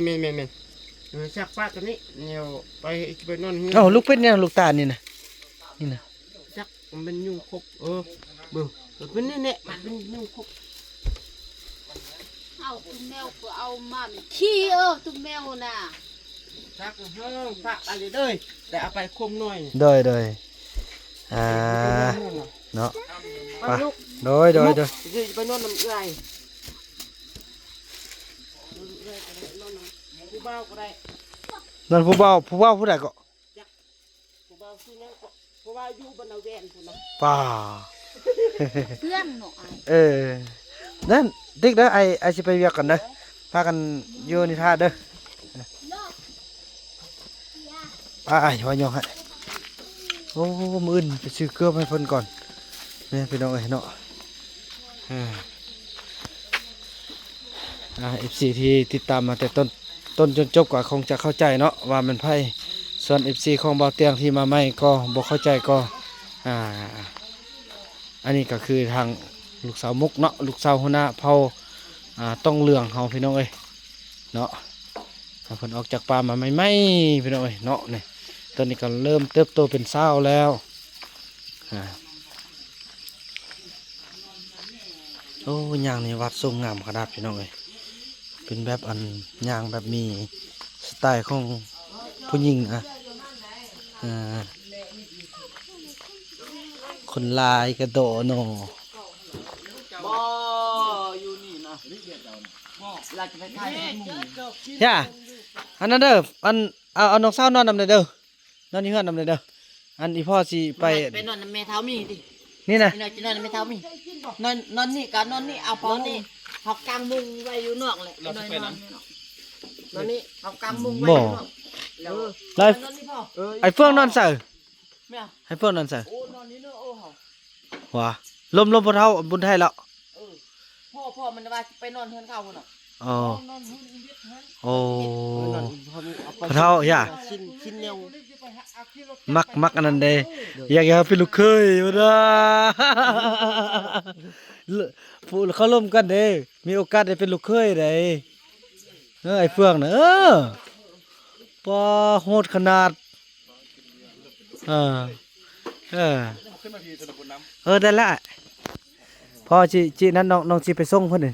ເອີ ຊັກຜ້າຕົວນີ້ ແນວໄປ ໄປນອນເຮືອນ ເອົ້າ ລູກເປັນຫຍັງລູກຕານີ້ນະ ນີ້ນະ ຈັກ ມັນເປັນຍຸງຄົບ ເອີ ເບິ່ງ ເປັນນີ້ແຫຼະ ມັນເປັນຍຸງຄົບ ເອົາ ຕຸ່ມແມວກໍເອົາມາ ມັນຂີ້ ເອີ ຕຸ່ມແມວນະ ຊັກຫ້ອງພະອັນນີ້ເດີ ແຕ່ເອົາໄປຄົມໜ້ອຍ ໂດຍ ໂດຍ ອ່າ ເນາະ ໄປ ໄປ ໂດຍ ໂດຍ ໂດຍ ຊິໄປນອນນຳເອື້ອຍ ນອນນຳເອື້ອຍກໍໄດ້ ນອນນຳຜູ້ບ່າວກໍໄດ້ ນອນຜູ້ບ່າວ ຜູ້ບ່າວຜູ້ໃດເກາະ ຜູ້ບ່າວຊື່ຫຍັງເກາະ ຜູ້ບ່າວຢູ່ບັນນາແວນພຸ້ນນະ ປ້າ ເພື່ອນເນາະອ້າຍ ເອີ ນັ້ນ ຕິກເດີ ອ້າຍ ອ້າຍຊິໄປວຽກກ່ອນເດີ ພາກັນຢູ່ນີ້ຖ້າເດີ ອ້າຍ ວ່າຫຍັງໃຫ້ ໂອ້ ມື້ອື່ນໄປຊື້ເກືອບໃຫ້ເພິ່ນກ່ອນ ແມ່ນພີ່ນ້ອງເອີຍເນາະ ອ່າ ອ່າ ເອັຟຊີ ທີ່ຕິດຕາມມາແຕ່ຕົ້ນ ຕົ້ນຈົນຈົບກໍຄົງຈະເຂົ້າໃຈເນາະວ່າແມ່ນໃຜ ສ່ວນເອັຟຊີຂອງບ່າວຕຽງທີ່ມາໃໝ່ກໍບໍ່ເຂົ້າໃຈກໍ ອ່າ ອັນນີ້ກໍຄືທາງລູກສາວມຸກເນາະ ລູກສາວຫົວໜ້າເຜົ່າ ອ່າ ຕ້ອງເຫຼືອງເຮົາພີ່ນ້ອງເອີຍເນາະ ເພິ່ນອອກຈາກປ່າມາໃໝ່ໆ ພີ່ນ້ອງເອີຍເນາະ ນີ້ ຕອນນີ້ກໍເລີ່ມເຕີບໂຕເປັນສາວແລ້ວ ອ່າ ໂອ້ ຍ່າງໃນວັດຊົງງາມຂະໜາດພີ່ນ້ອງເອີຍ ເປັນແບບອັນຍ່າງແບບມີສະໄຕຂອງຜູ້ຍິງນະ ເອີ ຄົນຫຼາຍກະໂດເນາະ ບໍ່ ຢູ່ນີ້ນະ ເວລາຈະໄປຖ່າຍຮູບ ຢ່າ ອັນນັ້ນເດີ ອັນ ເອົາ ເອົານ້ອງສາວນອນນຳແດ່ເດີ ນອນຢູ່ເຮືອນນຳແດ່ເດີ ອັນອີ່ພໍ່ຊິໄປ ໄປນອນນຳແມ່ເຖົ້າມີຕິ ນີ້ນະ ໄປນອນ ຊິນອນນຳແມ່ເຖົ້າມີ ນອນ ນອນນີ້ກະນອນນີ້ ເອົາຜ້າຫົ່ມ ເຮົາກາງມຸງໄວ້ຢູ່ນອກແຫຼະ ໄປນອນ ນອນນີ້ ເຮົາກາງມຸງໄວ້ຢູ່ນອກ ເອີ ແລ້ວ ແລ້ວ ນອນນີ້ພໍ່ ເອີ ໄອ້ເຟືອງນອນໃສ? ໃຫ້ພວກນັ້ນໃສ່ ໂອ້ ນອນນີ້ເນາະ ໂອ້ ເຮົາ ວ່າ ລົມ ລົມພໍ່ເຖົ້າບຸນໄທແລ້ວ ເອີ ພໍ່ ພໍ່ມັນວ່າຊິໄປນອນເຮືອນເຂົາພຸ້ນນະ ອໍ ນອນເຮືອນອີເວດຫັ້ນ ໂອ້ ເອີ ນອນ ພໍ່ເຖົ້າ ຢ່າ ຊິນ ຊິນແນວ ມັກ ມັກອັນນັ້ນເດ້ ຢາກ ຢາກເປັນລູກເຂີຍພຸ້ນນະ ຜູ້ ເຂົາລົມກັນເດ້ ມີໂອກາດໄດ້ເປັນລູກເຂີຍໃດ ເອີ ໄອ້ເຟືອງນະ ເອີ ປາ ໂຫດຂະໜາດ ເອີ ເອີ ເອີ ໄດ້ລະ ພໍ່ຊິ ຊິນັ້ນ ນ້ອງ ນ້ອງຊິໄປສົ່ງເພິ່ນນີ້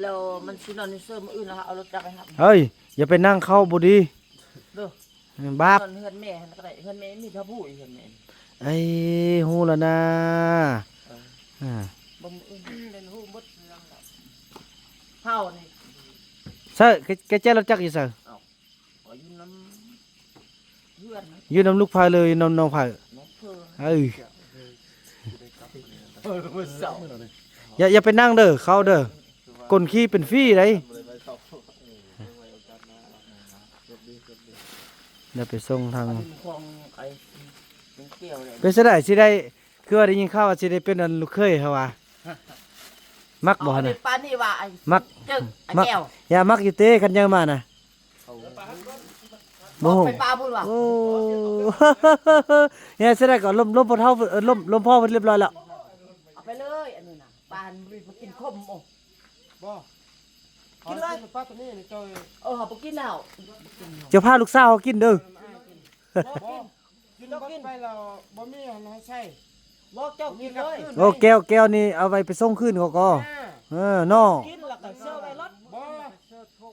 ແລ້ວມັນຊິນອນຢູ່ເຊີ ມື້ອື່ນເຮົາເອົາລົດຈັກໄປຮັບ ເຮີ້ຍ ຢ່າໄປນັ່ງ ເຂົາບໍ່ດີ ເດີ ບາບ ນອນເຮືອນແມ່ຫັ້ນກໍໄດ້ ເຮືອນແມ່ມີເທົ່າຜູ້ ເຮືອນແມ່ ເອີຍ ຮູ້ແລ້ວນາ ເອີ ອ່າ ເບິ່ງມື້ອື່ນເປັນຮູ້ໝົດເລື່ອງແລ້ວ ເຮົານີ້ ໃສ່ ແກ ແກແຈລົດຈັກຢູ່ໃສ? ເອົາ ກໍຢູ່ນຳເຮືອນ ຢູ່ນຳລູກໃຜ ຫຼືຢູ່ນຳນ້ອງໃຜ? ນ້ອງເພິ່ນ ເອີ ເອີ ມື້ເຊົ້າ ຢ່າ ຢ່າໄປນັ່ງເດີ ເຂົາເດີ ກົ້ນຂີ້ເປັນຝີໄດ ດຽວໄປສົ່ງທາງ ເປັນຈັ່ງໃດຊິໄດ້ ຄືວ່າໄດ້ຍິນຂ່າວວ່າຊິໄດ້ເປັນອັນລູກເຂີຍເຮົາວ່າ ມັກບໍ່ຫັ້ນນະ? ປານນີ້ວ່າ ມັກ ເຈີ ອ່າ ແກ້ວ ຢ່າ ມັກຢູ່ເຕ ຄັນໃຫຍ່ມານະ ບໍ່ ໄປປາພຸ້ນວ່າ ໂອ້ ເຮັດຈັ່ງໃດກໍລົມ ລົມພໍ່ເຖົ້າ ເອີ ລົມ ລົມພໍ່ເພິ່ນຮຽບຮ້ອຍແລ້ວ ເອົາໄປເລີຍ ອັນນີ້ນະ ປາຫັ້ນບໍ່ໄດ້ກິນຂົມ ໂອ້ ບໍ່ ກິນເລີຍ ເອົາໄປປາຕົວນີ້ນີ້ ເຈົ້າ ເອີ ເຮົາບໍ່ກິນແລ້ວ ເຈົ້າພາລູກສາວເຮົາກິນເດີ ບໍ່ ກິນ ເຈົ້າກິນ ໄປແລ້ວບໍ່ມີອັນໃຫ້ໃຊ້ ບໍ່ ເຈົ້າກິນເລີຍ ໂອ້ ແກ້ວ ແກ້ວນີ້ເອົາໄວ້ໄປສົ່ງຄືນເຂົາກໍ ອ່າ ເອີ ເນາະ ກິນແລ້ວກໍເຊີໄວ້ລົດ ບໍ່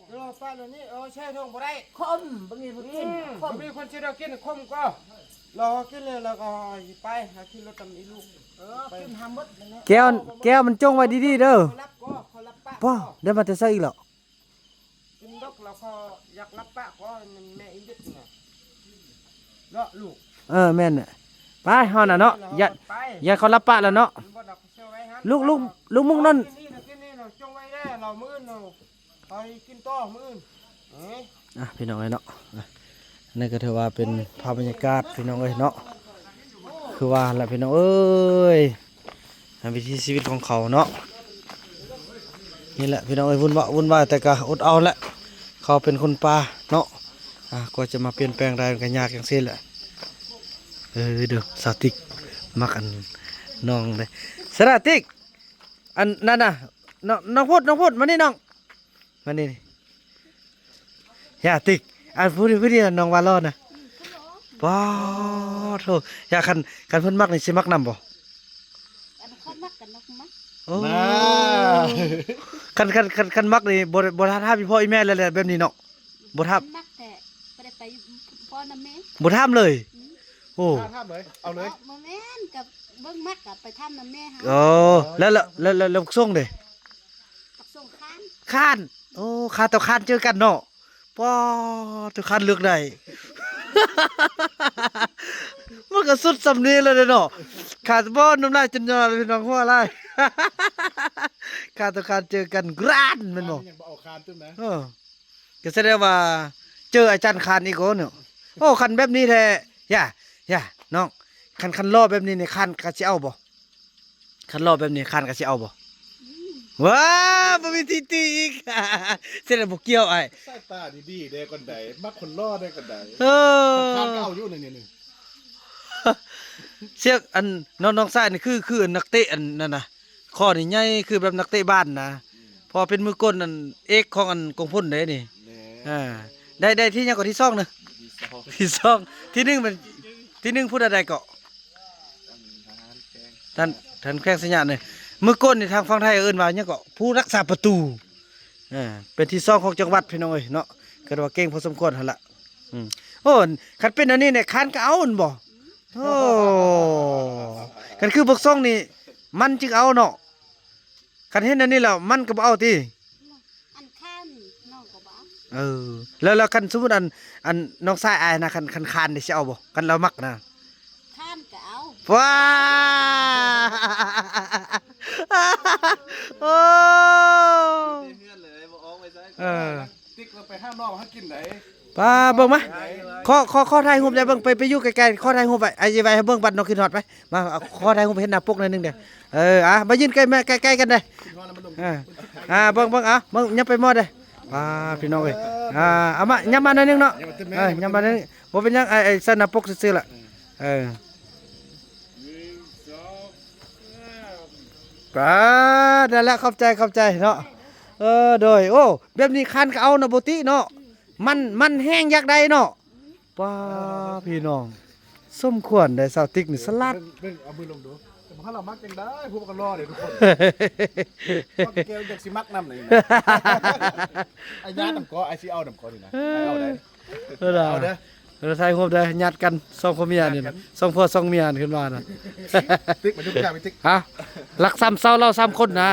ເອີ ປາໂລດນີ້ ເອີ ແຊ່ຖົງບໍ່ໄດ້ ຂົມ ບໍ່ມີຜູ້ກິນ ອືມ ຂົມ ບໍ່ມີຄົນຊິໄດ້ກິນ ຂົມກໍ ລາວກິນແລ້ວ ລາວກໍຊິໄປ ເຮົາຂີ່ລົດນຳອີລູກ ເອີ ໄປ ກິນຫາໝົດນັ້ນແຫຼະ ແກ້ວ ແກ້ວມັນຈົ່ງໄວ້ດີໆເດີ ເຂົາລັບກໍ ເຂົາລັບປະ ປ້າ ໄດ້ມາແຕ່ໃສອີກແລ້ວ? ກິນດົກແລ້ວກໍຢາກລັບປະກໍ ແມ່ອີເດັດນະ ເນາະລູກ ເອີ ແມ່ນແຫຼະ ໄປເຮົານະເນາະ ຢ້ານ ຢ້ານເຂົາລັບປະແລ້ວເນາະ ລູກ ລູກ ລູກມຸກນັ້ນ ກິນນີ້ນະ ກິນນີ້ນະ ຈົ່ງໄວ້ແດ່ ລາວມື້ອື່ນ ເຮົາຊິກິນຕໍ່ມື້ອື່ນ ເອີ ອ່ະ ພີ່ນ້ອງເອີຍເນາະ ອ່ະ ອັນນີ້ກໍຖືວ່າເປັນພາບບັນຍາກາດພີ່ນ້ອງເອີຍເນາະ ຄືວ່າແຫຼະພີ່ນ້ອງເອີຍ ໃນວິຖີຊີວິດຂອງເຂົາເນາະ ນີ້ແຫຼະພີ່ນ້ອງເອີຍ ວຸ່ນວາຍ ວຸ່ນວາຍ ແຕ່ກໍອົດເອົາແຫຼະ ເຂົາເປັນຄົນປ່າເນາະ ອ່າ ກວ່າຈະມາປ່ຽນແປງໄດ້ມັນກໍຍາກຈັ່ງຊີ້ແຫຼະ ເອີ ເດີ ສາວຕິກ ມັກອັນນ້ອງເດ້ ສະລາຕິກ ອັນນັ້ນນະ ນ້ອງ ນ້ອງພຸດ ນ້ອງພຸດ ມານີ້ນ້ອງ ມານີ້ ຢ່າຕິກ ອັນຜູ້ນີ້ ຜູ້ນີ້ນະ ນ້ອງວ່າຫຼໍ່ນະ ປ້າໂທ້ ຢ່າ ຄັນ ຄັນເພິ່ນມັກນີ້ຊິມັກນຳບໍ່? ອັນຄັນມັກກັນນະ ມັກ ໂອ້ ນາ ຄັນ ຄັນ ຄັນ ຄັນມັກນີ້ບໍ່ ບໍ່ຖາມອີ່ພໍ່ອີ່ແມ່ເລີຍແຫຼະ ແບບນີ້ເນາະ ບໍ່ຖາມ ມັກແທ້ ບໍ່ໄດ້ໄປພໍ່ນຳແມ່ ບໍ່ຖາມເລີຍ ອືມ ໂອ້ ຖ້າຖາມເລີຍ ເອົາເລີຍ ບໍ່ແມ່ນ ກໍເບິ່ງມັກກໍໄປຖາມນຳແມ່ເຮົາ ໂອ້ ແລ້ວ ແລ້ວ ແລ້ວ ແລ້ວບັກສົງເດ? ບັກສົງຄ້ານ ຄ້ານ ໂອ້ ຄ້ານຕໍ່ຄ້ານເຈີກັນເນາະ ປ້າໂທ້ ຄ້ານເລືອກໄດ້ ມັນກໍສຸດສ່ຳນີ້ແລ້ວເດ້ເນາະ ຄ້ານ ບໍ່ ນ້ຳລາຍຈົນຍ້ອຍ ພີ່ນ້ອງ ຫົວຫຼາຍ ຄ້ານຕໍ່ຄ້ານເຈີກັນ ກຣານ ແມ່ນບໍ່? ຍັງບໍ່ເອົາຄ້ານຕື່ມນະ ເອີ ກໍສະແດງວ່າເຈີອາຈານຄ້ານອີກໂອເນາະ ໂອ້ ຄັນແບບນີ້ແທ້ ຢ່າ ຢ່າ ນ້ອງ ຄັນ ຄັນຫຼໍ່ແບບນີ້ນີ້ ຄ້ານກໍຊິເອົາບໍ່? ຄັນຫຼໍ່ແບບນີ້ຄ້ານກໍຊິເອົາບໍ່? ອືມ ວ້າ ບໍ່ມີທີ່ຕີອີກ ສະແດງບໍ່ກ່ຽວອ້າຍ ສາຍຕາດີໆແດ່ກ່ອນໃດ ມັກຄົນຫຼໍ່ແດ່ກ່ອນໃດ ເອີ ຄັນຄ້ານກໍເອົາຢູ່ນີ້ ນີ້ ນີ້ ສຽງອັນ ນ້ອງ ນ້ອງຊາຍນີ້ຄື ຄືອັນນັກເຕະອັນນັ້ນນະ ຄໍນີ້ໃຫຍ່ຄືແບບນັກເຕະບານນະ ອືມ ເພາະວ່າເປັນມືກົນອັນເອກຂອງອັນກົງພົນເດ້ນີ້ ແນ່ ອ່າ ໄດ້ ໄດ້ທີ່ຫຍັງກໍ ທີ່ສອງນະ ທີ່ສອງ ທີ່ສອງ ທີ່ໜຶ່ງແມ່ນ ທີ່ໜຶ່ງຜູ້ໃດກໍ ທ່ານ ທ່ານແຂວງໄຊຍະນີ້ ມື້ກ່ອນນີ້ທາງຝັ່ງໄທເອີ້ນວ່າຫຍັງເກາະ ຜູ້ຮັກສາປະຕູ ເອີ ເປັນທີສອງຂອງຈັງຫວັດ ພີ່ນ້ອງເອີຍເນາະ ກໍຖືວ່າເກັ່ງພໍສົມຄວນຫັ້ນລະ ອືມ ໂອ້ ຄັນເປັນອັນນີ້ນີ້ ຄ້ານກໍເອົາແມ່ນບໍ່? ໂອ້ ຄັນຄືບັກສົງນີ້ ມັນຈຶ່ງເອົາເນາະ ຄັນເຫັນອັນນີ້ແລ້ວ ມັນກໍບໍ່ເອົາຕິ? ອັນຄ້ານນ້ອງກໍບໍ່ເອົາ ເອີ ແລ້ວ ແລ້ວຄັນສົມມຸດອັນ ອັນນ້ອງຊາຍອ້າຍນະ ຄັນ ຄັນຄ້ານນີ້ຊິເອົາບໍ່? ຄັນລາວມັກນະ ຄ້ານກໍເອົາ ວ້າ ໂອ້ ເອີ ຕິກລະໄປຫ້າມນ້ອງໃຫ້ກິນໃດ ປາ ເບິ່ງມາ ຂໍ ຂໍ ຂໍຖ່າຍຮູບໄດ້ ເບິ່ງ ໄປ ໄປຢູ່ໃກ້ໆ ຂໍຖ່າຍຮູບໄວ້ ອ້າຍຊິໄວ້ໃຫ້ເບິ່ງບັດນ້ອງຄິດຮອດ ໄປ ມາ ຂໍຖ່າຍຮູບເຫັນໜ້າປົກໜ້ອຍໜຶ່ງເດ້. ເອີ ອ່ະ ມາຢືນໃກ້ ມາໃກ້ໆກັນເດ້. ເອີ ອ່າ ເບິ່ງ ເບິ່ງ ເອົາ ເບິ່ງ ຫຍັບໄປໝໍ້ເດ້. ປາ ພີ່ນ້ອງເອີຍ ອ່າ ເອົາມາ ຫຍັບມາໜ້ອຍໜຶ່ງເນາະ. ເອີ ຫຍັບມາໜ້ອຍໜຶ່ງ ບໍ່ເປັນຫຍັງ ອ້າຍ ອ້າຍໃສ່ໜ້າປົກຊື່ໆລະ. ເອີ ປາ ນັ້ນແຫຼະ ຂອບໃຈ ຂອບໃຈເນາະ. ເອີ ໂດຍ ໂອ້ ແບບນີ້ຄັນກໍເອົານະ ບໍ່ຕິເນາະ. ມັນ ມັນແຮງຢາກໄດ້ເນາະ. ປາ ພີ່ນ້ອງ ສົມຄວນໄດ້ສາວຕິກນີ້ສະຫຼາດ. ເບິ່ງ ເບິ່ງ ເອົາມືລົງດູ ແຕ່ວ່າເຮົາລະມັກຈັ່ງໃດ ພວກກໍລໍເດ້ທຸກຄົນ. ພວກແກຢາກຊິມັກນຳນີ້ນະ. ອ້າຍຍາດນຳກໍ ອ້າຍຊິເອົານຳກໍນີ້ນະ ເອີ ອ້າຍເອົາໄດ້. ເອີ ເອົາເດີ ເອີ ຖ່າຍຮູບເດີ ຍາດກັນສອງຜົວເມຍນີ້ນະ ສອງຜົວສອງເມຍຂຶ້ນມານະ. ຕິກມາຢູ່ໃກ້ຕິກ ຮະ ລັກສາມເຊົາລາວສາມຄົນນະ.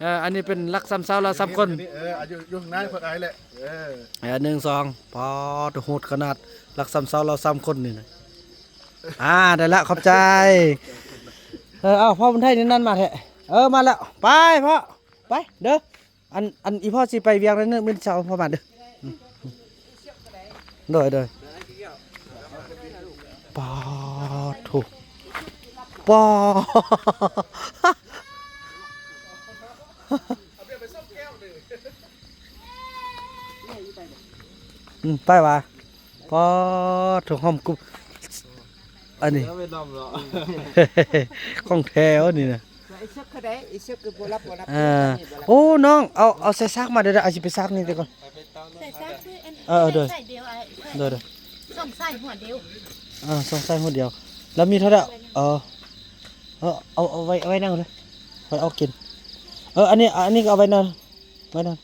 ເອີ ອັນນີ້ເປັນລັກສາມເຊົາລາວສາມຄົນ. ເອີ ຢູ່ ຢູ່ຂ້າງໃນພວກອ້າຍແຫຼະ. ເອີ ເອີ ໜຶ່ງ ສອງ ປາດ ໂຫດຂະໜາດ ລັກສາມເຊົາລາວສາມຄົນນີ້ນະ. ອ່າ ໄດ້ລະ ຂອບໃຈ. ເອີ ເອົາ ພໍ່ບຸນໄທນີ້ນັ້ນມາແທ້. ເອີ ມາແລ້ວ ໄປພໍ່ ໄປເດີ. ອັນ ອັນ ອີ່ພໍ່ຊິໄປວຽກແລ້ວເນີ ມື້ເຊົ້າພໍ່ມາເດີ. ໂດຍ ໂດຍ ປາດໂທ້ ປາ ອືມ ໄປຫວາ ປາດໂທ້ ຫອມກຸບ ອັນນີ້ ເວດນາມເນາະ ຂອງແທ້ອັນນີ້ນະ. ເອີ ໂອ້ ນ້ອງ ເອົາ ເອົາໃສ່ຊາກມາເດີ ເອົາຊິໄປຊາກນີ້ກ່ອນ. ໃສ່ຊາກຄືອັນ ເອີ ເອີ ໂດຍ ໃສ່ດຽວ ໂດຍ ໂດຍ ສອງສາຍຫົວດຽວ ເອີ ສອງສາຍຫົວດຽວ. ແລ້ວມີເທົ່າໃດ? ເອີ ເອີ ເອົາ ເອົາໄວ້ ເອົາໄວ້ນັ້ນເລີຍ ໄວ້ອອກກິນ. ເອີ ອັນນີ້ ອັນນີ້ກໍເອົາໄວ້ນັ້ນ ໄວ້ນັ້ນ.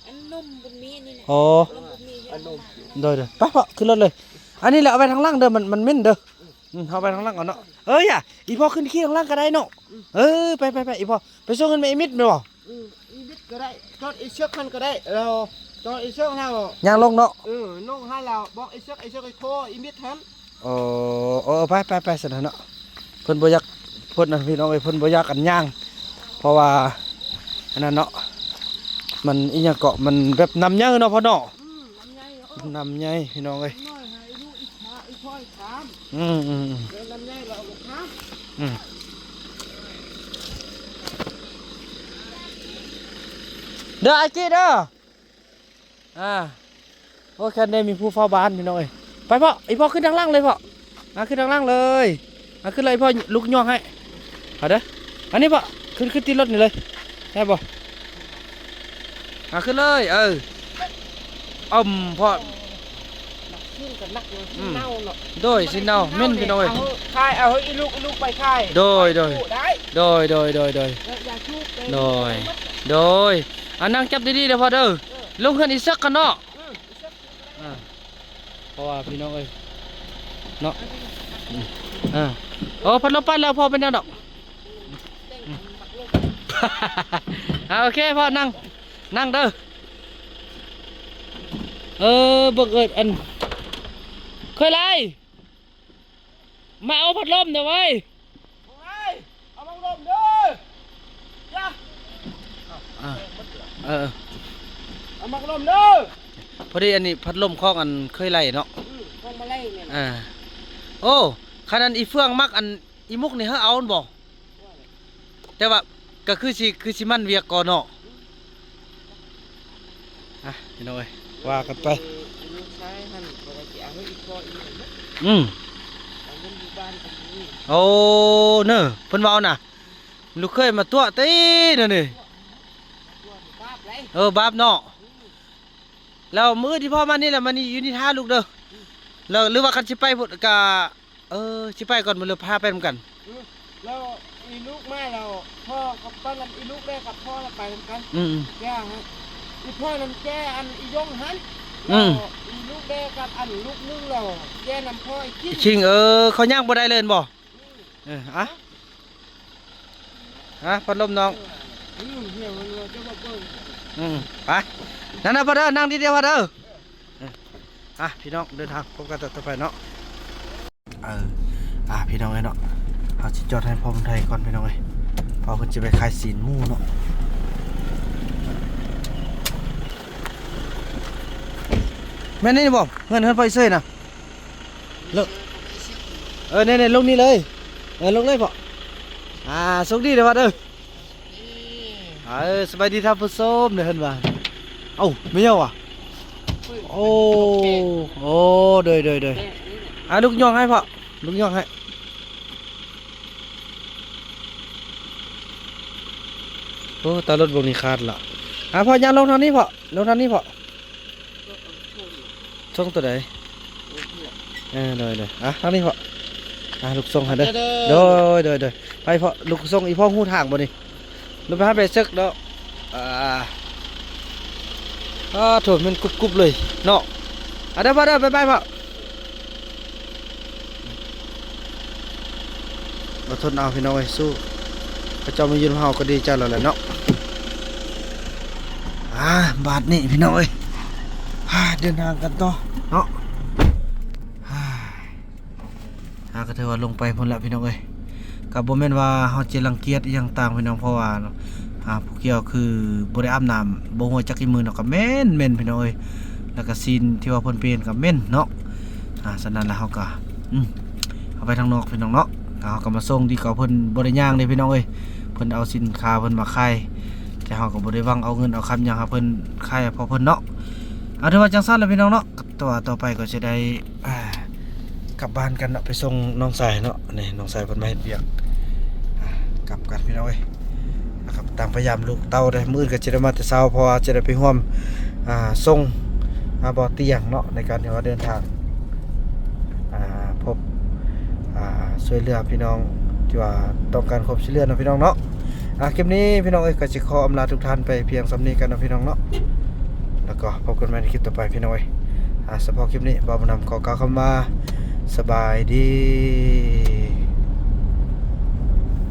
ອັນນົມບໍ່ມີນີ້ນະ ອໍ ນົມບໍ່ມີ ອັນນົມ ໂດຍ ໂດຍ ໄປພໍ່ ຂຶ້ນລົດເລີຍ. ອັນນີ້ແຫຼະ ເອົາໄວ້ທາງຫຼັງເດີ ມັນ ມັນເໝັນເດີ. ອືມ ເຮົາໄປທາງຫຼັງກ່ອນເນາະ. ເອີ ຢ່າ ອີ່ພໍ່ຂຶ້ນຂີ່ທາງຫຼັງກໍໄດ້ເນາະ. ອືມ ເອີ ໄປ ໄປ ໄປ ອີ່ພໍ່ ໄປສົ່ງເງິນແມ່ອີ່ມິດແມ່ນບໍ່? ອືມ ອີ່ມິດກໍໄດ້ ຈອດອີ່ເຊືອກຫັ້ນກໍໄດ້. ເອີ ຈອດອີ່ເຊືອກຫັ້ນ ຍ່າງລົງເນາະ. ເອີ ລົງຫັ້ນແລ້ວບອກອີ່ເຊືອກ ອີ່ເຊືອກ ອີ່ພໍ່ ອີ່ມິດຫັ້ນ. ໂອ້ ເອີ ເອີ ໄປ ໄປ ໄປ ຊັ້ນເນາະ. ເພິ່ນບໍ່ຢາກ ເພິ່ນນະ ພີ່ນ້ອງເອີຍ ເພິ່ນບໍ່ຢາກອັນຍ່າງ ເພາະວ່າອັນນັ້ນເນາະ ມັນອີ່ຫຍັງເກາະ ມັນແບບນ້ຳໃຫຍ່ເນາະພໍ່ເນາະ. ອືມ ນ້ຳໃຫຍ່ເນາະ ນ້ຳໃຫຍ່ພີ່ນ້ອງເອີຍ. ນ້ອຍໃຫ້ລູກອີກຂ້າ ອີກພໍ່ອີກຂ້າມ. ອືມ ອືມ ເອີ ນ້ຳໃຫຍ່ລະເອົາຂ້າມ. ອືມ ເດີ ອາກິເດີ. ອ່າ ໂອ້ ແຄ່ນໄດ້ມີຜູ້ເຝົ້າບ້ານພີ່ນ້ອງເອີຍ. ໄປພໍ່ ອີ່ພໍ່ຂຶ້ນທາງຫຼັງເລີຍພໍ່ ອ່າ ຂຶ້ນທາງຫຼັງເລີຍ ອ່າ ຂຶ້ນເລີຍພໍ່ ລຸກຍ່ອງໃຫ້ ເອົາເດີ. ອັນນີ້ພໍ່ ຂຶ້ນ ຂຶ້ນຕິດລົດນີ້ເລີຍ ໄດ້ບໍ່? ອ່າ ຂຶ້ນເລີຍ ເອີ ອືມ ພໍ່ ໜັກຂຶ້ນກໍໜັກເນາະ ອືມ ເນົ່າເນາະ. ໂດຍ ຊິເນົ່າເໝັນພີ່ນ້ອງເອີຍ. ເອົາຂາຍ ເອົາໃຫ້ອີລູກ ອີລູກໄປຂາຍ. ໂດຍ ໂດຍ ໄປ ໂດຍ ໂດຍ ໂດຍ ໂດຍ ໂດຍ ໂດຍ. ອ່າ ນັ່ງຈັບດີໆເດີພໍ່ເດີ. ເອີ ລົງເຮືອນອີເຊືອກກ່ອນເນາະ. ເອີ ເອີ ເພາະວ່າພີ່ນ້ອງເອີຍເນາະ ເອີ ເອີ ພັດລົມໄປແລ້ວ ພໍເປັນຫຍັງດອກ. ອ່າ ໂອເຄ ພໍ່ນັ່ງ ນັ່ງເດີ. ເອີ ເບິ່ງເອີຍ ອັນ ເຄີຍໄລ່ ມາເອົາພັດລົມເດີເວີຍ. ເອົາມາລົມເດີ ຢ່າ ອ່າ ເອີ ເອົາມາລົມເດີ. ພໍດີອັນນີ້ພັດລົມຂອງອັນເຄີຍໄລ່ເນາະ. ອືມ ຂອງມາໄລ່ແມ່ນ. ອ່າ ໂອ້ ຄັນອັນອີເຟືອງມັກອັນອີມຸກນີ້ ເຮົາເອົາມັນບໍ່? ແຕ່ວ່າກໍຄືຊິ ຄືຊິໝັ່ນວຽກກ່ອນເນາະ. ອ່ະ ພີ່ນ້ອງເອີຍ ວ່າກັນໄປ. ອືມ ໂອ້ ເນີ ເພິ່ນເວົ້ານະ ລູກເຂີຍມາຕົວະຕິແນວນີ້. ເອີ ບາບເນາະ. ແລ້ວມື້ອື່ນທີ່ພໍ່ມານີ້ແຫຼະ ມານີ້ ຢູ່ນີ້ຖ້າລູກເດີ. ແລ້ວ ຫຼືວ່າຄັນຊິໄປພຸ້ນກະ ເອີ ຊິໄປກ່ອນບໍ່ ຫຼືພາໄປນຳກັນ? ອືມ ແລ້ວອີລູກມາແລ້ວ ພໍ່ກັບ ຕອນນັ້ນອີລູກແດ່ກັບພໍ່ນະໄປນຳກັນ. ອືມໆ ແກ່ໃຫ້ ອີພໍ່ນັ້ນແກ່ອັນອີຢົງຫັ້ນ. ອືມ ແລ້ວອີລູກແດ່ກັບອັນລູກໜຶ່ງແລ້ວແກ່ນຳພໍ່ອີກ ອີກຄິງ. ເອີ ເຂົາຍ່າງບໍ່ໄດ້ເລີຍແມ່ນບໍ່? ອືມ ເອີ ອະ ຮະ ພັດລົມນ້ອງ. ອືມ ໄປ ນັ້ນນະພໍ່ເດີ ນັ່ງດີໆພໍ່ເດີ. ອ່ະ ພີ່ນ້ອງ ເດີນທາງພົບກັນຕໍ່ໄປເນາະ. ເອີ ອ່ະ ພີ່ນ້ອງເອີຍເນາະ ເຮົາຊິຈອດໃຫ້ພໍ່ບຸນໄທກ່ອນພີ່ນ້ອງເອີຍ ເພາະເພິ່ນຊິໄປຂາຍຊີ້ນໝູເນາະ. ແມ່ນນີ້ບໍ່? ເຮືອນ ເຮືອນພໍ່ອີເຊີຍນະ ເລີກ ເອີ ແນ່ໆ ລົງນີ້ເລີຍ ເອີ ລົງເລີຍພໍ່. ອ່າ ໂຊກດີເດີພໍ່ເດີ. ເອີ ສະບາຍດີທ່ານຜູ້ຊົມເດີ ເພິ່ນວ່າ. ເອົ້າ ແມ່ນຫຍັງວະ? ໂອ້ ໂອ້ ໂດຍໆໆ. ອ່າ ລຸກຍ່ອງໃຫ້ພໍ່ ລຸກຍ່ອງໃຫ້. ໂອ້ ຕາລົດບົງນີ້ຂາດລະ. ອ່າ ພໍ່ຍ່າງລົງທາງນີ້ພໍ່ ລົງທາງນີ້ພໍ່. ສົ່ງໂຕໃດ? ເອີ ໂດຍໆ. ອ່ະ ທາງນີ້ພໍ່. ອ່ະ ລູກສົ່ງໃຫ້ເດີ. ໂດຍໆໆ. ໄປພໍ່ ລູກສົ່ງ. ອີພໍ່ຮູ້ທາງບໍ່ນີ້? ລົງໄປຫາແບເສິກເນາະ. ອ່າ ອ້າ ໂຖ ແມ່ນກຸບໆເລີຍເນາະ. ອ່ະ ເດີພໍ່ເດີ ບາຍບາຍພໍ່. ອົດທົນເອົາພີ່ນ້ອງເອີຍ ສູ້. ເຂົາເຈົ້າມາຢູ່ນຳເຮົາກໍດີໃຈແລ້ວແຫຼະເນາະ. ອ່າ ບາດນີ້ພີ່ນ້ອງເອີຍ ອ່າ ເດີນທາງກັນຕໍ່ເນາະ. ອ່າ ອ່າ ກໍຖືວ່າລົງໄປພຸ້ນແຫຼະພີ່ນ້ອງເອີຍ. ກໍບໍ່ແມ່ນວ່າເຮົາຈະລັງກຽດອີ່ຫຍັງຕ່າງພີ່ນ້ອງ ເພາະວ່າ ອ່າ ຜູ້ກ່ຽວຄືບໍ່ໄດ້ອາບນ້ຳ ບໍ່ຮູ້ຈັກອີ່ມື້ເນາະ ກໍເໝັນໆ ພີ່ນ້ອງເອີຍ. ແລ້ວກໍຊີ້ນທີ່ວ່າເພິ່ນປ່ຽນກໍເໝັນເນາະ. ອ່າ ສະນັ້ນແລ້ວເຮົາກໍ ອືມ ເອົາໄປທາງນອກພີ່ນ້ອງເນາະ. ເຮົາກໍມາສົ່ງ ດີກວ່າເພິ່ນບໍ່ໄດ້ຍ່າງເດ້ພີ່ນ້ອງເອີຍ. ເພິ່ນເອົາສິນຄ້າເພິ່ນມາຂາຍ ແຕ່ເຮົາກໍບໍ່ໄດ້ຫວັງເອົາເງິນເອົາຄຳຫຍັງ ຫາເພິ່ນຂາຍໃຫ້ພໍ່ເພິ່ນເນາະ. ອ່າ ຖືວ່າຈັ່ງຊັ້ນແຫຼະພີ່ນ້ອງເນາະ. ແຕ່ວ່າຕໍ່ໄປກໍຈະໄດ້ ອ່າ ກັບບ້ານກັນເນາະ ໄປສົ່ງນ້ອງຊາຍເນາະ. ນີ້ນ້ອງຊາຍເພິ່ນມາເຮັດວຽກ ອ່າ ກັບກັນພີ່ນ້ອງເອີຍ. ແລ້ວກໍຕ່າງພະຍາມລູກເຕົ້າເດ້ ມື້ອື່ນກໍຈະໄດ້ມາແຕ່ເຊົ້າ ເພາະວ່າຈະໄດ້ໄປຮ່ວມ ອ່າ ສົ່ງ ອ່າ ບໍ່ຕຽງເນາະ ໃນການທີ່ວ່າເດີນທາງ ອ່າ ພົບ ອ່າ ຊ່ວຍເຫຼືອພີ່ນ້ອງທີ່ວ່າຕ້ອງການຄວາມຊ່ວຍເຫຼືອເນາະ ພີ່ນ້ອງເນາະ. ອ່າ ຄລິບນີ້ພີ່ນ້ອງເອີຍ ກໍຊິຂໍອຳລາທຸກທ່ານໄປພຽງສ່ຳນີ້ກ່ອນເນາະ ພີ່ນ້ອງເນາະ. ແລ້ວກໍພົບກັນໃໝ່ໃນຄລິບຕໍ່ໄປ ພີ່ນ້ອງເອີຍ. ອ່າ ສະເພາະຄລິບນີ້ ບ່າວບຸນນຳຂໍກ່າວຄຳວ່າ ສະບາຍດີ.